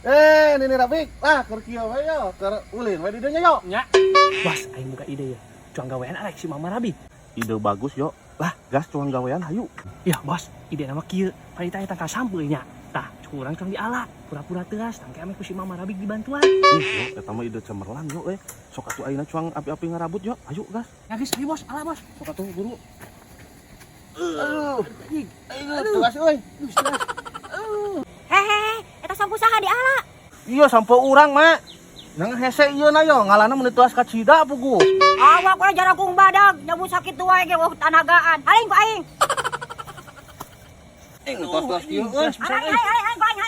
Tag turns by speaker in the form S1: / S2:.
S1: Eh, Nini Rabik, lah keur kieu we yo, keur ulin we di dieu nya yo.
S2: Nya. Bos, aing boga ide ya. Cuang gawean arek si Mama Rabi.
S1: Ide bagus yo. Lah, gas cuang gawean hayu.
S2: Ya, bos, ide nama kieu. Panita eta tangkal sampeu nya. Tah, curang cuang diala. Pura-pura teas, tangke ame ku si Mama Rabik dibantuan.
S1: Ih, yo, eta mah ide cemerlang yo eh. Sok atuh ayeuna cuang api-api ngarabut yo. Ayo gas.
S2: Ya geus, ayo bos, ala bos.
S1: Sok atuh buru. Aduh. Aduh, tegas euy.
S3: Hehehe, eta sampo saha diala?
S1: Iya, sampo urang, Mak. Nang hese ieu na yo, ngalana mun dituas ka cida pugu.
S3: Awak we jarangkung badag, nyabu sakit wae ge wah tanagaan. Haling ku aing.
S1: Eh, tos-tos kieu euy.
S3: Haling, haling, haling, haling ku aing.